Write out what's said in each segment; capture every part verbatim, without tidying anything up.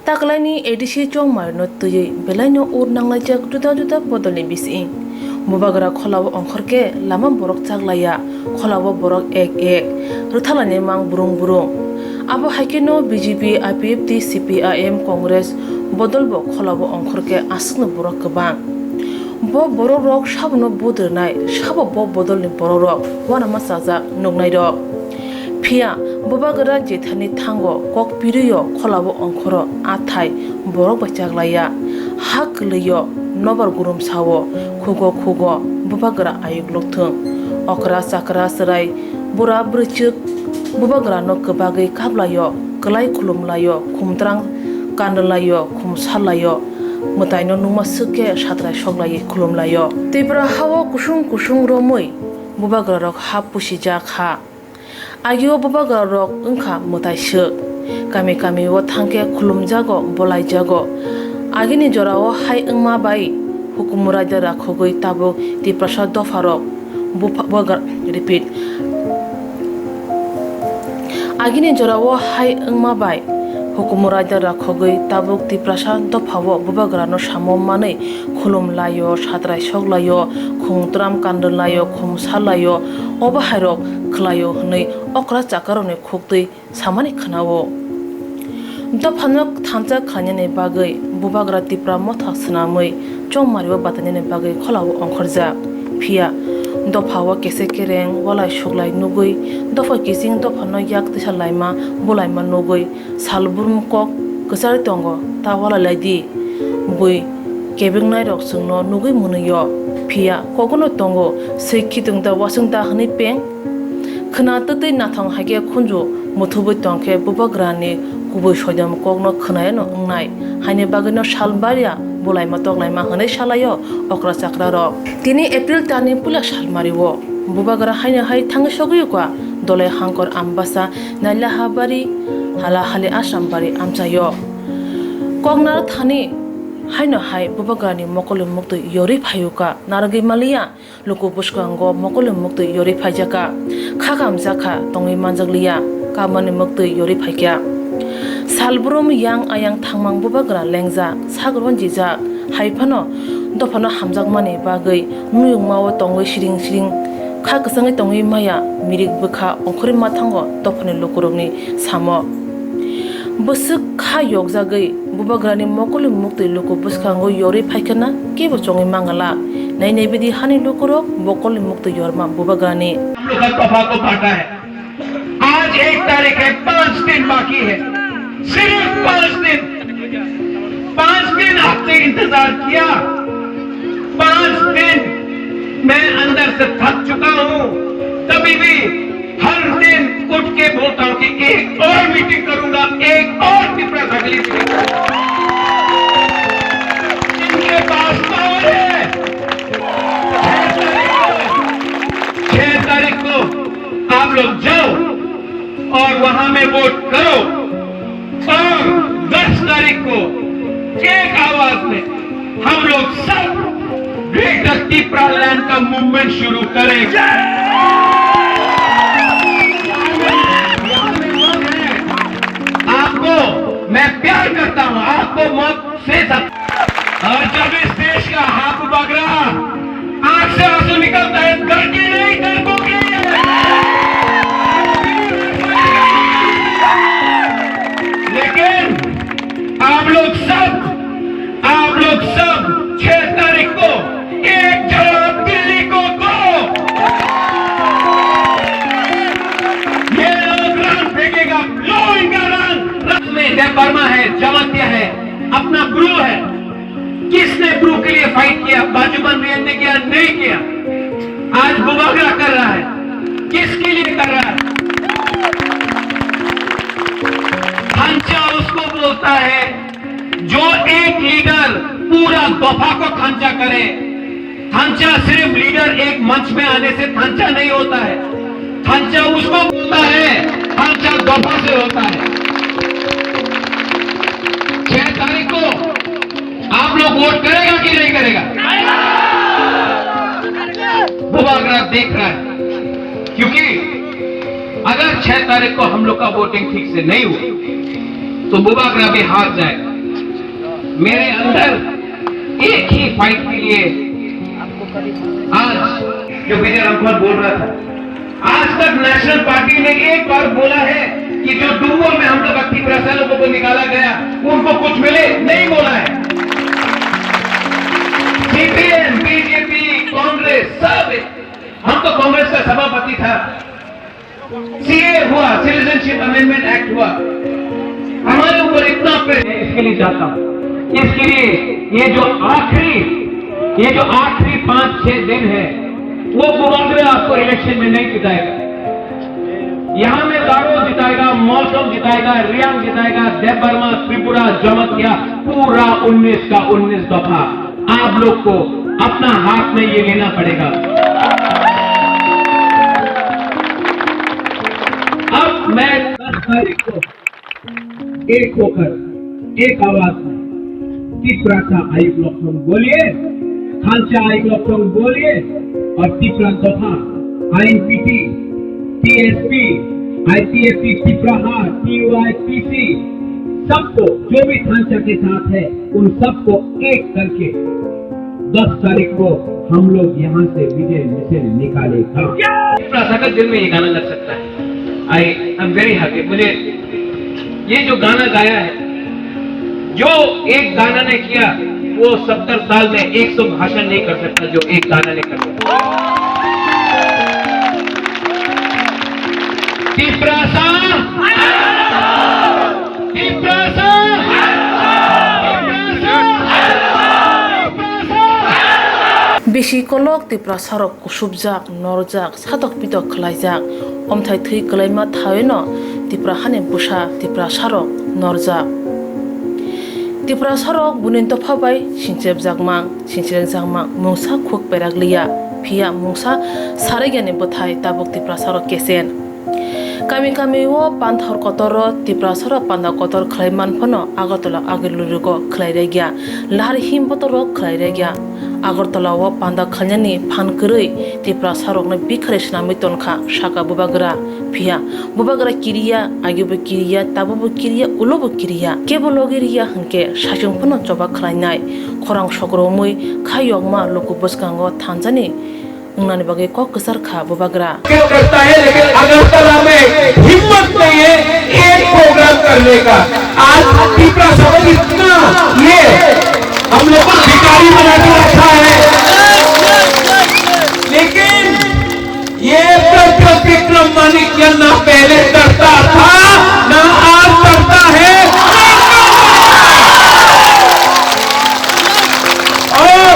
Taklaini A D C Chongmarino twiwi belaino ur nanglaijak juda juda bodolni bising. Bubagra kholao ongkhor khe lama borok chaklaiya, kholao borok ek ek rwthalaini mang brung brung. Abo hai kheno B J P, I P F T, C P I M, Congress bodolbo kholao ongkhor khe aswkno borok kwbang. Bo borokrok sabono vote rwnai, sabo bo bodolni borokrok uanama chajak nuknairok. Phiya Bubagra jethani thango kok pirwi-o kholao ongkhoro athai borok bai chaklaiya. Ha kwlwi-o nobar gurumsa-o khugo khugo Bubagra ayuk lukthung. Okra chakra chwrai bura bwrwichwk Bubagrano kwbagwi kaplaio, kwlai khulumlaio, khumtrang kanrwlaio, khumsarlaio, mwtaino nungma swk khe satrai soklaiwi khulumlaio. Tripura ha-o kusung kusung romwi Bubagrarok ha pusijak ha. Agio Bubagrarok wngkha mwtai swk. Kami kami-o thangkhe khulumjago, bolaijago. Agini jorao hai wngma bai hukumu raida rakhogwi tabuk Tiprasa dopharok bupha-, bubagra-, repeat. Agini jorao hai wngma bai hukumu raida rakhogwi tabuk Tiprasa dophao Bubagrano samo manwi khulumlaio, satrai soklaio, khungtram kanrwlaio, khumsarlaio, obo hairok khlaio hwnwi okra chakarokni khuktwi samani khwnao. Dophano thansa khlainani bagwi Bubagra Tipra Motha swnamwi chongmario batainani bagwi kholao ongkhorjak. Phiya dophao kese kereng walai suklai nugwi dopha kiching dophano yak tisa laima bulaima nugwi salbrum kok kwchari tongo, ta walai lai di. Bui kebengnairok chwngno nugwi mwnwio, phiya kogono tongo, swi khitung da wasung da hwnwi peng. Khwna twtwi nathong hai khe khunju muthubwi tong khe Bubagrani kubui soidom kokno khwnayano wngnai, haini bagwino sal barya bulaima toklaima hwnwi salaio okra chakrarok. Tini April talni puila salmario Bubagra haino hai thangwi sogwi kha Dolai Hangkor Ambasa Naila Habari Hala Hali Assam Bari amchaio. Koknar thani haino hai Bubagrani mokolni muktwi yorwi phaiokha, narwgwi maliya. Luku bwskango mokolni muktwi yorwi phaijakha, kha kamjakha tongwi manjakliya, kabani muktwi yorwi phaikha. Salbrum yang ayang thangmang Bubagra lengjak, sak ronjijak, hai phano dophano hamjakmani bagwi miyungmao tongwi siring siring kha kwchangwi tongwi maya, mirik bwkha ongkhorwi ma thango dophani lukurokni samo. Bwswk kha yokjagwi Bubagrani mokolni muktwi luku bwskango yorwi phaikhana kebo chongwi mangala. Nai nai bidi hani lukurok bokolni muktwi yorma Bubagrani. हम लोग का तोहफा को बांटा है। आज एक तारीख है, पांच दिन बाकी है, सिर्फ पांच दिन। पांच दिन आपने इंतजार किया, पांच दिन मैं अंदर से थक चुका हूं, तभी भी हर दिन उठ के बोलता हूं कि एक और मीटिंग करूंगा, एक और तिपरा सगली मीटिंग करूंगा। इनके पास पावर है। छह तारीख को, छह तारीख को आप लोग जाओ और वहां में वोट करो। और दस तारीख को एक आवाज में हम लोग सब ग्रेटर टिपरा लैंड का मूवमेंट शुरू करेंगे। आपको मैं प्यार करता हूं, आपको मौत से सत-, और जब इस देश का हाथ पकड़ा, आंख से आंसू निकलता है, डरती नहीं, डरपोक नहीं है। लेकिन आप लोग सब, आप लोग सब छह तारीख को एक जवाब दिल्ली को दो। ये लोग रंग फेंकेगा, लो इनका रंग। रंग में देव वर्मा है, जमात्या है, अपना ब्रू है। किसने ब्रू के लिए फाइट किया? बाजूबंद रियन ने किया? नहीं किया। आज बुबागरा कर रहा है। किसके लिए कर रहा है? थांचा उसको बोलता है जो एक लीडर पूरा दफा को थांचा करे। थांचा सिर्फ लीडर एक मंच में आने से थांचा नहीं होता है। थांचा उसको बोलता है, थांचा दफा से होता है। छह तारीख को आप लोग वोट करेगा कि नहीं करेगा? बुबागरा देख रहा है, क्योंकि अगर छह तारीख को हम लोग का वोटिंग ठीक से नहीं हुआ तो बुबागरा भी हार जाएगा। मेरे अंदर एक ही फाइट के लिए आज जो विजय रामकुमार बोल रहा था, आज तक नेशनल पार्टी ने एक बार बोला है कि जो डुम्बो में हम लोग अस्सी परसेंट लोगों को निकाला गया, उनको कुछ मिले? नहीं बोला है। सीपीएम, बीजेपी, कांग्रेस, सब, हम तो कांग्रेस का सभापति था। सीए हुआ, सिटीजनशिप अमेंडमेंट एक्ट हुआ, हमारे ऊपर इतना प्रेशर। मैं इसके लिए जाता हूँ, इसके लिए ये जो आखिरी, ये जो आखिरी पाँच छह दिन है, वो बुबागरा आपको इलेक्शन में नहीं जिताएगा। यहाँ में गारो जिताएगा, मौसम जिताएगा, रियांग जिताएगा, देबबर्मा, त्रिपुरा, जमतिया, पूरा उन्नीस का उन्नीस दफा। आप लोग को अपना हाथ में ये लेना पड़ेगा। अब मैं दस तारीख को एक होकर, एक आवाज में तिप्रासा आयुग लक्षण बोलिए, खालसा आयुग लक्षण बोलिए और तिप्रा तथा आईएनपीटी, टीएसपी, आईपीएफटी, तिप्राहा, टीवाईपीसी, सबको, जो भी थांचा के साथ है, उन सबको एक करके दस तारीख को हम लोग यहाँ से विजय मिशन निकालेगा। तिप्रासा का दिल में ये गाना लग सकता है। I am very happy. मुझे ये जो गाना गाया है, जो एक गाना ने किया, वो सत्तर साल में एक सौ भाषण नहीं कर सकता, जो एक गाना ने कर सकता। तिप्रासा! Tiprasa! Bisi kolok Tiprasa rok kusubjak, norjak, satok pitok khlaijak, omthai thwi kwlaima thaino Tipra hani bwsa Tiprasa rok norjak. Tiprasa rok buini dopha bai singchepjakmang, singchirengjakmang, mungsa khuk perak liya, phiya mungsa saraigani bwthai tabuk Tiprasa rok kesen. Kami kami o panthor kotor o Tiprasa rok panda kotor khlai man phano Agartala agir lurigo khlai rwgya, lahar him botor rok khlai rwgya. Agartala o panda khlainani phan kwrwi Tiprasa rokno bikhari swnamwi tonkha, saka bubagra. Phiya bubagra kiriya, agibo kiriya, tabobo kiriya, ulobo kiriya. Kebo logi riya hwnkhe saichung phano choba khlainai. Khorang sokromwi kha yokma luku bwskango thanjani wngnani bagwi kok kwchar kha bubagra. करता है, लेकिन अगरतला में हिम्मत नहीं है एक प्रोग्राम करने का। आज तिपरा समझ इतना ये हम लोग को भिखारी बना के रखा है, लेकिन ये प्रद्युत विक्रम माणिक्य ना पहले डरता था, ना आज डरता है। और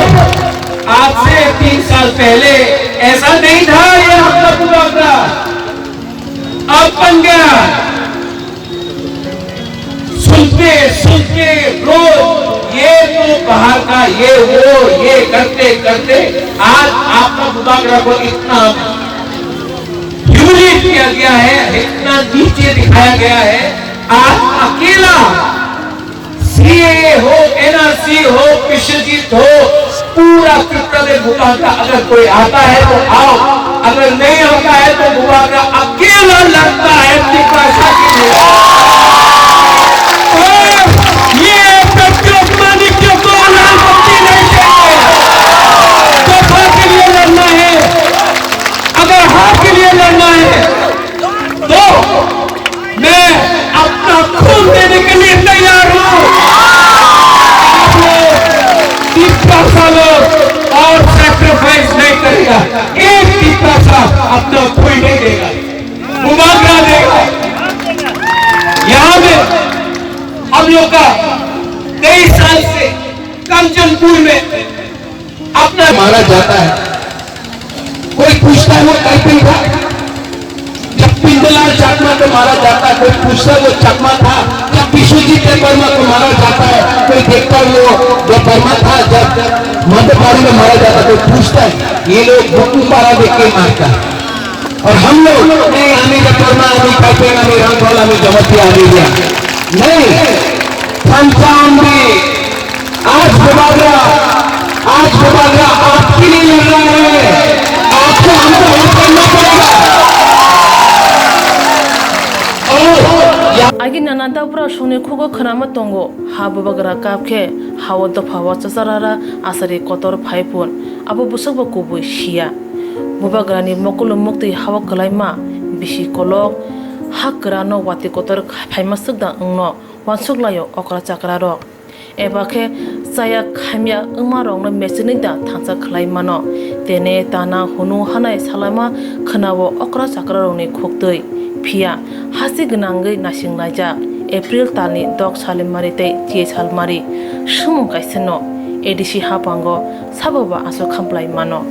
आज से तीन साल पहले ऐसा नहीं था ये हमारा पूरा का। अब बन गया। सुनते सुनते रोज ये तो बाहर का, ये वो, ये करते करते आज आपका बुबागरा को इतना ह्यूमिलिएट किया गया है, इतना नीचे दिखाया गया है। आज अकेला सीएए हो, एनआरसी हो, विश्वजीत हो, पूरा तिपरा में बुबागरा अगर कोई आता है तो आओ, अगर नहीं आता है तो बुबागरा अकेला लड़ता है तिपरासा के लिए। और ये प्रद्युत माणिक्य को लाल बत्ती नहीं देंगे। दफा के लिए लड़ना है, अगर हाँ के लिए लड़ना है तो मैं अपना खून देने के लिए तैयार हूँ। आप लोग तिपरासा लोग और सैक्रिफाइस नहीं करेगा, एक तिपरासा अपना कोई नहीं देगा, बुबागरा देगा। यहाँ में हम लोग का तेईस साल से कंचनपुर में अपना मारा जाता है। कोई पूछता है वो टाइपिंग था? जब पिंडलाल चाकमा को मारा जाता है, कोई पूछता है वो चकमा था? जब विश्वजीत देबबर्मा को मारा जाता है, कोई देखता है वो देबबर्मा था? जब मध्यपाड़ी में मारा जाता है, कोई पूछता है? ये लोग बुकू पारा देख के मारता है। और हम लोग, नहीं, आमी देबबर्मा, आमी टाइपिंग, आमी रांगखोल, आमी जमातिया, आमी रिया। नहीं, पंचानबे आज बुबागरा, आज बुबागरा आपके लिए लड़ रहा है, आपको हमको हेल्प करना पड़ेगा। और यहाँ Agi nana dabrasongni khugo khwnama tongo, ha bubagra kap khe hao dophao chacharara asari kotor phai phun, abo bwswkbo kubui siya. Bubagrani mokolo muktwi hao kwlaima bisi kolok, ha kwrano watwi kotor phaima swkda wngno uansuk laio okra chakrarok. Eba khe chaya khamya wngmarokno mechenwi da thansa khlai mano. Tene tana hunu hanai salaima khwnao okra chakrarokni khuktwi. Phiya hasti gwnangwi nasing laijak April talni dok salimari tei chi salmari. Sumung kaisano A D C hapango saboba aswk khamplai mano.